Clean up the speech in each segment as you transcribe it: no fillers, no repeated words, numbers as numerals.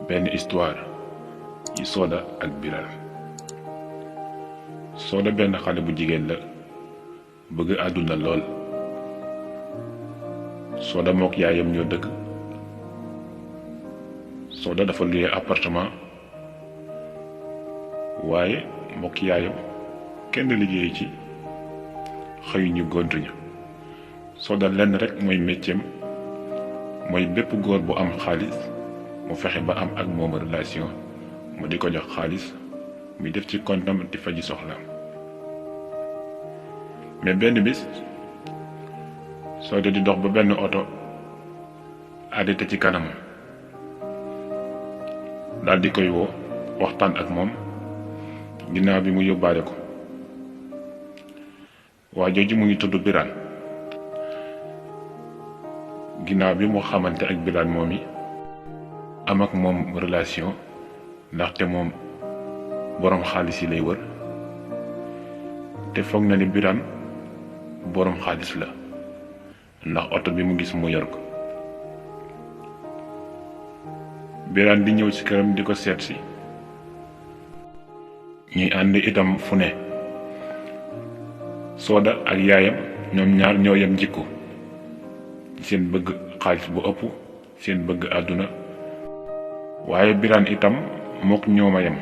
benn histoire ci Soda ak Birane. Soda benn xale bu jigéen la bëgg àdduna lool. Soda mook yaayam ñoo dëkk. Soda dafa luye appartement waaye mook yaayam kenn liggéey ci xëyuñu gontuñu. Soda lenn rek mooy métiem mooy bépp góor bu am xaalis mu fexe ba am ak moom relation mu di ko jox xaalis muy def ci kontam di faji soxlaam. mais benn bis Soda di dox ba benn oto arrêté ci kanamam daal di koy woo waxtaan ak moom ginnaaw bi mu yóbbaale ko. waa jooju mu ngi tudd Birane. ginnaaw bi mu xamante ak Birane moom yi am ak moom relation ndaxte moom boroom xaalis yi lay wër te foog na ni Birane boroom xaalis la ndax oto bi mu gis mu yor ko. Birane di ñëw ci këram di ko seet si ñuy ànd itam fu ne. Soda ak yaayam ñoom ñaar ñoo yem jikko seen bëgg xaalis bu ëpp seen bëgg àdduna waaye Birane itam mook ñooma yem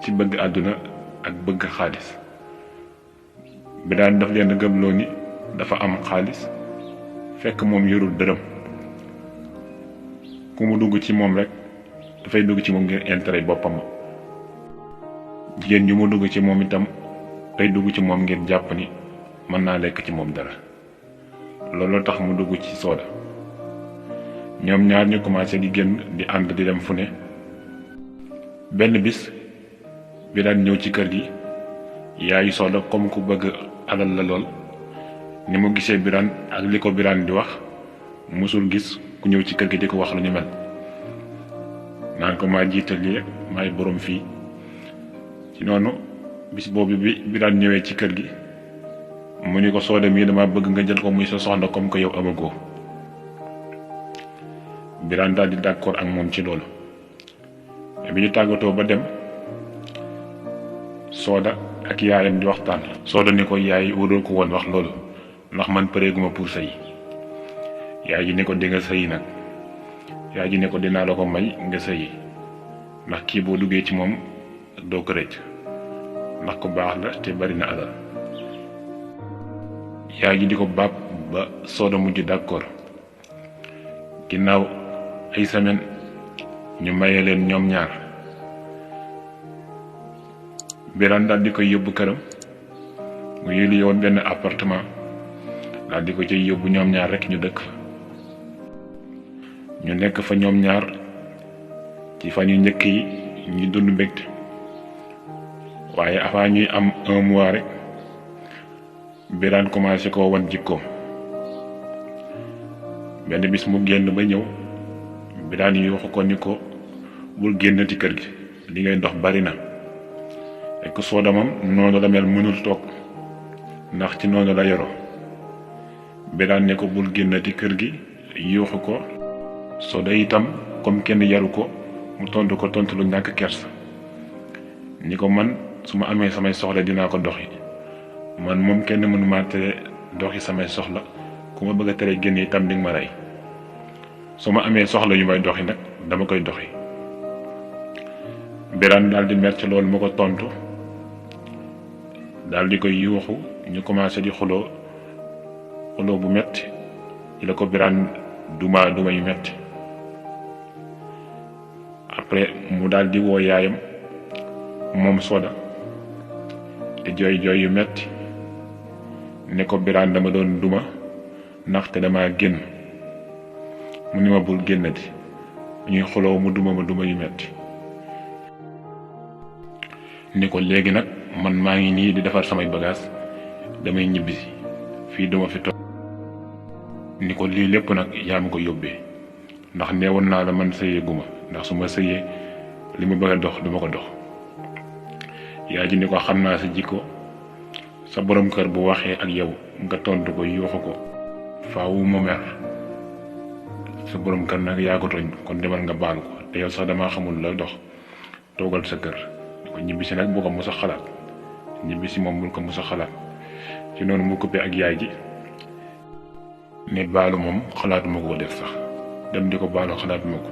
ci bëgg àdduna ak bëgg xaalis. Birane daf leen gëmloo ni dafa am xaalis fekk moom yorul dërëm. ku mu dugg ci moom rek dafay dugg ci moom ngir intérêt boppam. jigéen ju mu dugg ci moom itam day dugg ci moom ngir jàpp ni mën naa lekk ci moom dara. loolu tax mu dugg ci Soda. ñoom ñaar ñu commencé di génn di ànd di dem fu ne. benn bis Birane ñëw ci kër gi yaayu Soda comme ku bëgg alal la lool ni mu gisee Birane ak li ko Birane di wax musul gis ku ñëw ci kër gi di ko wax lu ñu mel naan ko maa jiital lii maay borom fii. ci noonu bis boobu bi Birane ñëwee ci kër gi mu ni ko Soda mii dama bëgg nga jël ko muy sa soxna comme que yow amagoo. Birane daal di d'accord ak moom ci loolu. bi ñu tàggatoo ba dem Soda ak yaayam di waxtaan. Soda ni ko yaay warul ko woon wax loolu ndax man pareeguma pour sëy. yaay ji ni ko di nga sëyi nag. yaay ji ni ko dinaa la ko may nga sëyi ndax kii boo duggee ci moom doo ko rëcc ndax ko baax la te bari na alal. yaay ji di ko baab ba Soda mujj d'accord. ginnaaw ay semaine ñu maye leen ñoom ñaar. Birane daal di koy yóbbu këram mu yëli woon benn appartement daal di ko ciy yóbbu ñoom ñaar rek ñu dëkk. ñu nekk fa ñoom ñaar ci fan yu njëkk yi ñuy dund mbégte waaye avant ñuy am 1 mois rek Birane commencé koo wan jikkoom. benn bis mu génn ba ñëw Birane yuuxu ko ni ko bul génn ci kër gi li ngay dox bari na. ek Soda moom noonu la mel mënul toog ndax ci noonu la yoroo. Birane ne ko bul génn ci kër gi yuuxu ko. Soda itam comme kenn yaru ko mu tontu ko tontu lu ñàkk kersa ni ko man su ma amee samay soxla dinaa ko doxi man moom kenn mënu maa tere doxi samay soxla ku ma bëgg a tere génn itam di nga ma rey. su ma amee soxla yu may doxi nag dama koy doxi. Birane daal di mer ci loolu ma ko tontu daal di koy yuuxu ñu commencé di xuloo bu metti ci la ko Birane duma yu metti. après mu daal di woo yaayam moom Soda te jooy yu metti ne ko Birane dama doon duma ndaxte dama génn mu ni ma bul génnati ñuy xuloo mu duma yu metti ni ko léegi nag man maa ngi nii di defar samay bagages damay ñibbisi fii duma fi toog. ni ko lii lépp nag yaa ma ko yóbbee ndax neewoon naa la man sëyee guma ndax su ma sëyee li ma bëgg a dox duma ko dox. yaa ji ni ko xam naa sa jikko sa borom kër bu waxee ak yow nga tontu ko yuuxu ko faawu mu mer sa borom kër nag yaa ko tooñ kon demal nga baal ko te yow sax damaa xamul la dox toogal sa kër ko ñibbisi nag bu ko mos a xalaat ñibbisi moom bul ko mos a xalaat ci noonu mu coupé ak yaay ji ne baalu moom xalaatuma ko def sax dem di ko baalu xalaatuma ko.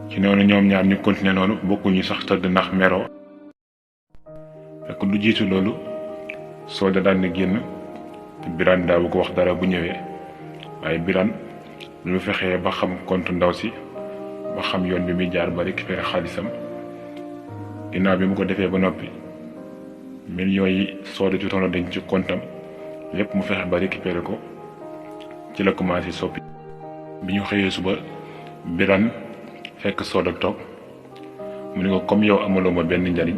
ci noonu ñoom ñaar ñu continuer noonu bokkuñu sax tëdd ndax meroo fekk lu jiitu loolu Soda daan na génn te Birane daawu ko wax dara bu ñëwee waaye Birane lu fexee ba xam compte ndaw si ba xam yoon bi muy jaar ba récupérer xaalisam ginnaaw bi mu ko defee ba noppi millions yi Soda jotoon a denc ci comptam lépp mu fexe ba récupérer ko ci la commencé soppi. bi ñu xëyee suba Birane fekk Soda toog mu ne ko comme yow amaloo ma benn njariñ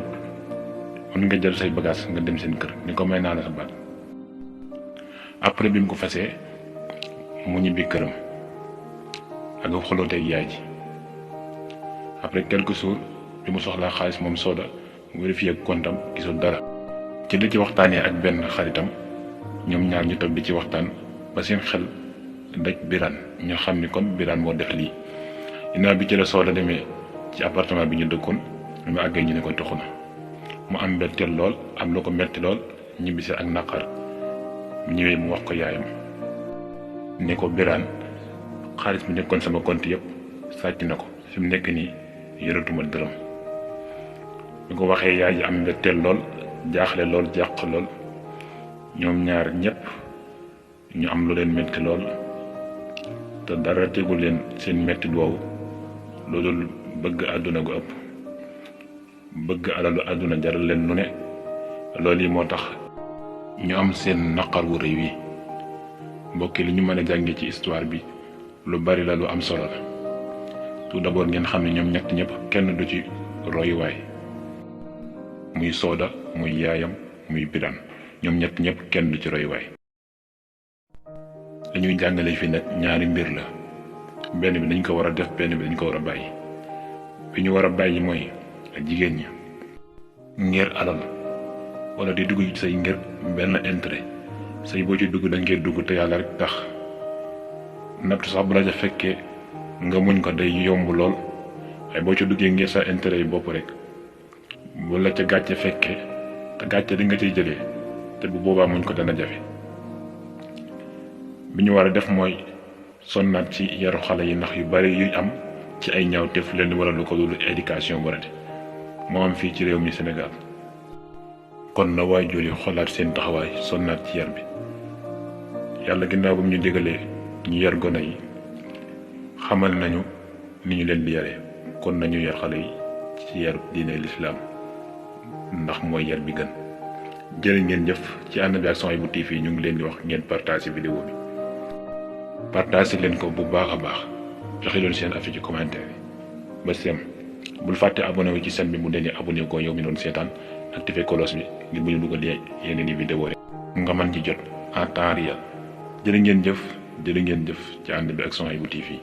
mën nga jël say bagages nga dem seen kër ni ko may naa la sa baat. après bi mu ko fasee mu ñibbi këram ak xolooteeg yaay ji après quelques jours bi mu soxlaa xaalis moom Soda mu vérifié ak comptam gisul dara. ci li ci waxtaanee ak benn xaritam ñoom ñaar ñu toog di ci waxtaan ba seen xel daj Birane ñu xam ni kon Birane moo def lii. ginnaaw bi ci la Soda demee ci appartement bi ñu dëkkoon bi mu àggee ñu ne ko toxu na mu am mbetteel lool am lu ko metti lool ñibbisi ak naqar ñëwee mu wax ko yaayam ne ko Birane xaalis bi nekkoon sama compte yëpp sàcc na ko fi mu nekk nii yoratuma dërëm. bi ko waxee yaay ji am mbetteel lool jaaxle lool jàq lool ñoom ñaar ñëpp ñu am lu leen metti lool te dara tegu leen seen metti woowu loolu bëgg àdduna gu ëpp bëgg alalu àdduna jaral leen lu ne loolu yi moo tax ñu am seen naqar wu rëy wi. mbokki li ñu mën a jànge ci histoire bi lu bari la lu am solo la. tout d'abord ngeen xam ne ñoom ñett ñëpp kenn du ci royuwaay muy Soda muy yaayam muy Birane ñoom ñett ñëpp kenn du ci royuwaay. li ñuy jàngale fii nag ñaari mbir la benn bi dañ ko war a def benn bi dañ ko war a bàyyi. bi ñu war a bàyyi mooy jigéen ñi ngir alal wala di dugg ci say ngir benn intérêt say boo ci dugg dañ koy dugg te yàlla rek tax nattu sax bu la ca fekkee nga muñ ko day yomb lool waaye boo ci duggee ngir sa intérêt yi bopp rek bu la ca gàcce fekkee te gàcce di nga ciy jëlee te bu boobaa muñ ko dana jafe. bi ñu war a def mooy sonnaat ci yaru xale yi ndax yu bari yuy am ci ay ñaawteef leen wala lu ko dul éducation bu rate moo am fii ci réew mi Sénégal. kon na waajur yi xoolaat seen taxawaay sonnaat ci yar bi. yàlla ginnaaw ba mu ñu digalee ñu yar gone yi xamal nañu ni ñu leen di yare kon nañu yar xale yi ci yar diine lislaam ndax mooy yar bi gën. jërë ngeen jëf ci ànd bi ak Souhaïbou TV ñu ngi leen di wax ngeen partage vidéo bi partage leen ko bu baax a baax joxe leen seen avis ci commentaire yi ba sem bul fàtte abonné wu ci chaîne bi mu deni abonné ko yow mi doon seetaan activé cloche bi ngir bu ñu dugal yeneen i vidéo rek nga mën ci jot en temps réel. jërë ngeen jëf ci ànd bi ak Souhaïbou TV.